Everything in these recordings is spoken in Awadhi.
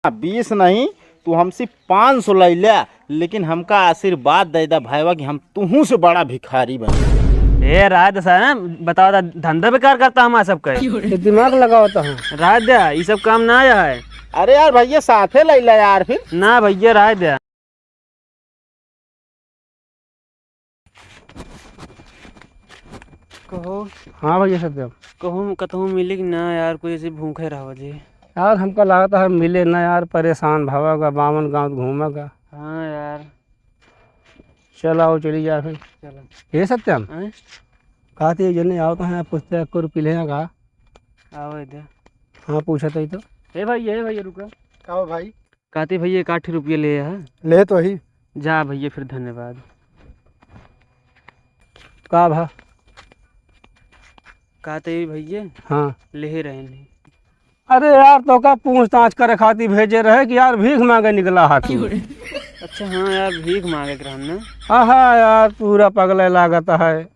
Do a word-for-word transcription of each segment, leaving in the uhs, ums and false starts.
बीस नहीं, तू हमसे पाँच सौ लइ ले, लेकिन हमका आशीर्वाद दे दा भाईवा कि हम तुहू से बड़ा भिखारी बने। ए, रहे दे साहब, बतावा दा, धंधा बेकार करता हमार सबका। ये दिमाग लगावता है। रहे दे, ई सब काम ना आया है। अरे यार भैया, साथे लइ ले यार फिर। ना भैया, रहे दे। कहो। हाँ भैया सत्यम। कहूँ कतहूँ मिली कि ना यार, कुछ ऐसे भूखे रहो जी। यार हमका लागत है मिले ना यार, परेशान भवा गा, बावन गाँव घूमा गा। हाँ यार। चल आओ, चली जा फिर। चलो। हे सत्यम। हैं? कहते जने आओ तो हैं, पूछते एक रुपये लेना का? आओ इधर। हाँ, पूछत ही तो। ए भैया, ए भैया, रुका। का हो भाई? काती भैया, एक आठ रुपये ले आ। ले तो ही। जा भैया, फिर धन्यवाद। का भा? काती भैया, हाँ। ले रहे नहीं। अरे यार, तोका पूछताछ करे खातिर भेजे रहे कि यार, भीख माँगे निकला हा तू। अच्छा, हाँ यार, भीख माँगे के रहन ना। आहा यार, पूरा पगले लागत है।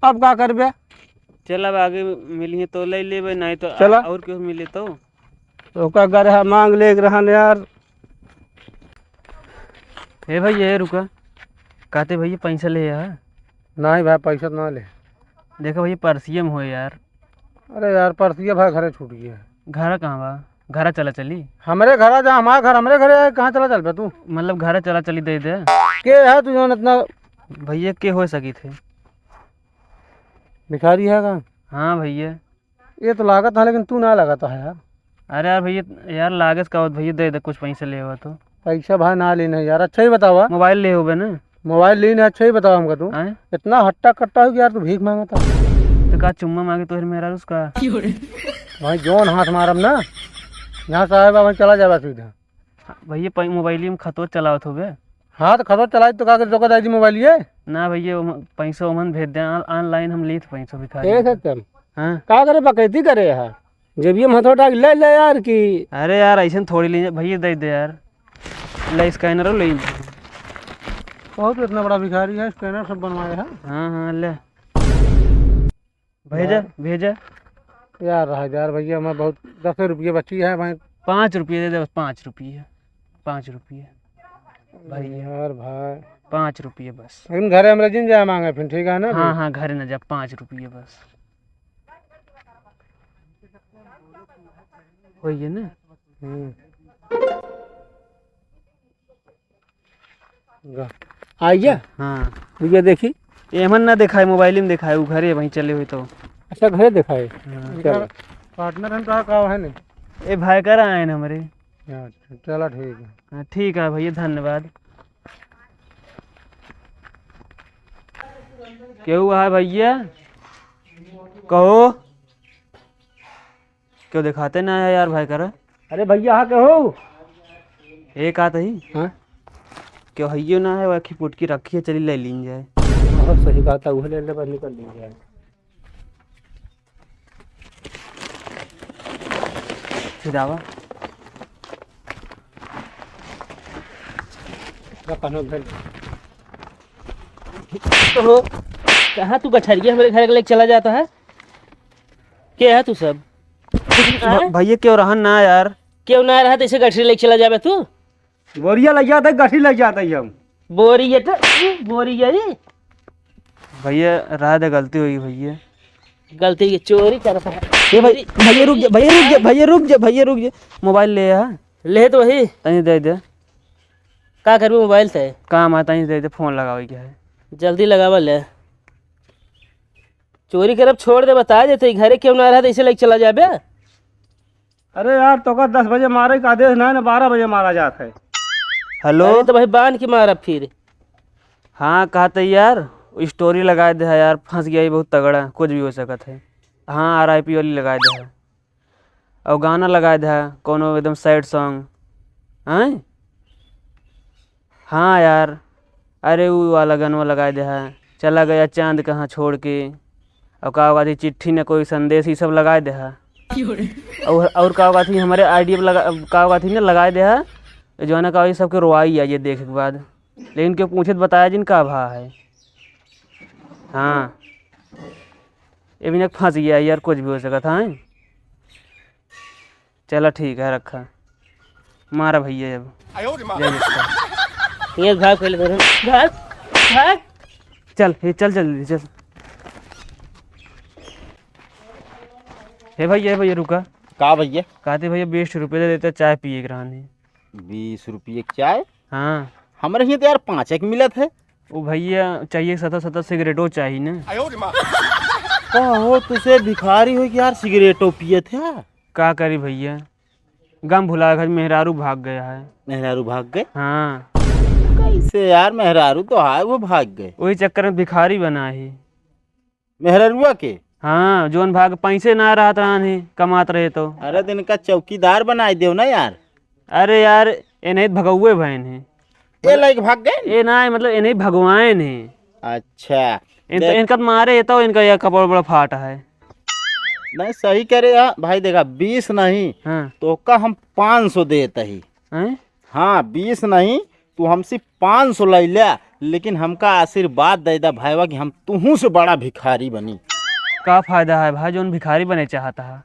अब का करबे? चल, अब आगे मिलिहे तो ले लेबे, नहीं तो चला। और केहू मिले तो। तो ओका गरहा माँग ले रहन यार। हे भैया, हे रुका, कहते भैया पैसा ले आ। नहीं भाई, पैसा ना ले। देखो भैया, पर्सिये में हो यार। अरे यार, पर्सिये भाई घरे छूट गया है। घर कहाँ बा? घरा चला चली। हमरे घरा जा, हमार घर हमरे घरे है, कहाँ चला चल बे तू? मतलब घरा चला चली दे दे। के है तू जौन इतना भैया, के हो सकी थे? भिखारी है का? हाँ भैया। ये तो लागत है, लेकिन तू ना लागत है यार। अरे यार भैया, यार लागत का होत भैया, दे दे कुछ पैसा ले हुआ तो। पैसा भाई ना लेना है यार, अच्छा ही बतावा। मोबाइल ले होबे ना? मोबाइल लेना है, अच्छा ही बतावा हमका तू। आए? इतना हट्टा कट्टा हो गया यार, तू भीख मांगता। तो का चुम्मा मांगे तोहर मेहरारू से का? भाई जौन हाथ मारब ना, यहाँ साहेब वहीं चला जाबा सीधा। भैया, पै-, मोबाइलिया में खतवा चलावत होबे। हाँ, तो खतवा चलाई तो का करे, तोका दे दी मोबाइलिया? ना भैया, ओम-, पैसा ओमन भेज दे, ऑन-, ऑनलाइन हम लीत पैसा भिखारी ए से। सत्यम, हाँ। का करे, बकैती करे है? जेबिया में हथवा डाल, ले, ले यार की। अरे यार, ऐसे थोड़ी ले भैया, दे दे यार। ले स्कैनर ले। बहुत इतना बड़ा भिखारी है, स्कैनर सब बनवाए है। हाँ, हाँ, ले। भेजा, यार। भेजा। यार, रहा यार भैया, मैं बहुत, दस रुपये बची है भाई। पाँच रुपये दे दे बस, पाँच रुपये, पाँच रुपये। भाई। यार भाई। पाँच रुपये बस। लेकिन घरे हमरा जिन जाए मांगे फिर, ठीक है ना हाँ, भाई? हाँ, घरे न जा, पाँच रुपये बस। होइए ना? हम्म। गा। आइए। हाँ। भैया देखी। एमन ना देखाए, मोबाइल में देखाए, उ घरे वहीं चले हुए तो। अच्छा, घरे देखाए? हाँ। चलो। इनका पार्टनर हम तो का है नहीं? ए भाई कर आए न हमरे। अच्छा, चलो ठीक है। हाँ, ठीक है भैया, धन्यवाद। केहू है भैया? कहो। क्यों दिखाते ना है यार भाई करा? अरे भैया, हाँ, के हो? एक आत ही। हाँ? क्यों हइयो ना है, वही पुटकी रखी है, चली ले लीन जाए। बहुत सही बात है, उहे ले ले, बस निकल लीन जाए। फिर आवा। रखा ना उधर। तो हो, कहाँ तू गठरिया हमरे घर के लेके चला जाता है? के है तू सब? भ-, भैया, क्यों रहन ना यार? क्यों ना रहा, तो ऐसे गठरी लेके चला जाबे तू? बोरिया लग जाता है, गठरी लग जाता है हम। बोरिया तो, बोरिया ही। भैया, रहा दे, गलती होई भैया। गलती ये चोरी करता है। ए भाई, चोरी। भैया रुक जा, भैया रुक जा, भैया रुक जा, भैया रुक जा। मोबाइल ले आ। ले तो वही। तनी दे दे। का करबे मोबाइल से? काम आ, तनी दे दे, फोन लगावे के है। जल्दी लगावा ले। चोरी करब छोड़ दे, बता देते, घरे क्यों ना रहा, तो ऐसे लेके चला जाबे। अरे यार, तोका दस बजे मारे का आदेश ना है, ना बारह बजे मारा जात है। हेलो। अरे तो भाई, बांध के मारब फिर। हाँ, कहते यार, स्टोरी लगा दे है यार, फंस गया ये बहुत तगड़ा, कुछ भी हो सकत है। हाँ, आर आई पी वाली लगा दे है। और गाना लगा दे है, कोनो एकदम सैड सॉन्ग। हैं? हाँ यार, अरे उ वाला गनवा लगाए दे है, चला गया चांद कहाँ छोड़ के, और का कहत ही, चिट्ठी न कोई संदेश, ई सब लगाए दे है। और, और का कहत ही, हमरे आई डी पे लगा, का कहत ही ना, लगाए दे है, जौन का ई सबके रोवाई आ ये देखे के बाद, लेकिन केहू पूछे तो बताया जिन का भा है। हाँ, ये भी ना फंस गया यार, कुछ भी हो सकत है। चला ठीक है, रखा। मारा भइया अब। आयो रे माँ। जय जगन्नाथ। ये भाग पहले दोनों। भाग, भाग। चल, हे चल, चल, चल। हे भइया, हे भइया, रुका। का भइया? कहते भइया, बीस रुपये दे देते, चाय पिए के रहने। बीस रुपये की चाय? हाँ। हमरे हियाँ तो यार पाँच एक मिलत है। ओ भइया, चाहिए सतत सतत सिगरेटो चाही ना। आयो रे माँ। का हो, तुसे भिखारी हो कि यार सिगरेटो पियत है? का करी भइया, गम भुला घर मेहरारू भाग गया है। मेहरारू भाग गए? हाँ। कैसे यार, मेहरारू तो आए, वो भाग गए। वही चक्कर में भिखारी बना है। मेहरारुआ के? हाँ, जोन भाग पैसे ना रहत रहन है, कमात रहे तो। अरे, दिन का चौकीदार बनाए देव ना यार। अरे यार, ये नहीं भगौए भयन है। ये लाइक भाग गए? ये ना, मतलब, ये नहीं भगवान है। अच्छा। इन तो, देख। इनका मारे तो इनका यह कपड़ा बड़ा फाटा है। नहीं, सही करे यार भाई, देखा, बीस नहीं, हाँ। तो का हम पाँच सौ देत ही। हैं? हाँ, बीस नहीं, तू हमसे पाँच सौ ले ले, लेकिन हमका आशीर्वाद दे दा भाईवा कि हम तुहू से बड़ा भिखारी बनी। का फायदा है भाई, जोन भिखारी बने चाहता है?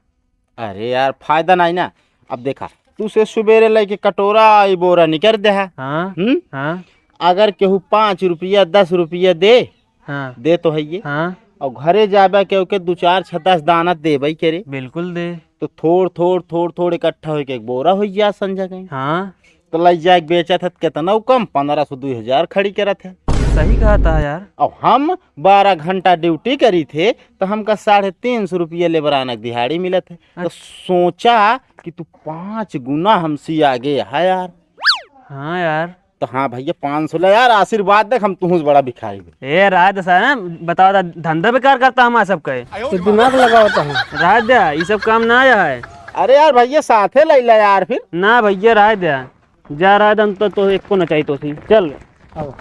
अरे यार, फायदा नहीं ना। अब देखा, तू से सुबेरे लेके कटोरा ई बोरा निकर दे है। हाँ, हम्म? हाँ। अगर केहू पाँच रुपया, दस रुपया दे, हाँ। दे तो है ये। हाँ। और घरे जाबे के ओके दू चार छह दस दाना देबे के रे। बिल्कुल दे। तो थोड़, थोड़, थोड़, थोड़ इकट्ठा होके एक बोरा हो जा संजय कहीं। हाँ। तो लई जाके बेचत है, कितना उ कम, पन्द्रह सौ, दुई हजार खड़ी करत है। सही कहता है यार। अब हम बारह घंटा ड्यूटी करी थे, तो हमका साढ़े तीन सौ रुपया लेबरानक दिहाड़ी मिलत है। तो अच्छा। सोचा कि तू पाँच गुना हमसे आगे है यार। हाँ यार। तो हाँ भइया, पाँच सौ ले यार, आशीर्वाद देख, हम तुहूँ से बड़ा भिखारी बनी। ए, राय दे साहब, बताओ दा, धंधा बेकार करता हमारा सबका। तो दिमाग लगावता हूँ। राय दे, ये सब काम ना आया है। अरे यार भइया, साथे ले ले यार फिर। ना भइया, राय दे, जा राय दे, हम तो, तो एको ना चाहिए तो सी। चल। आओ।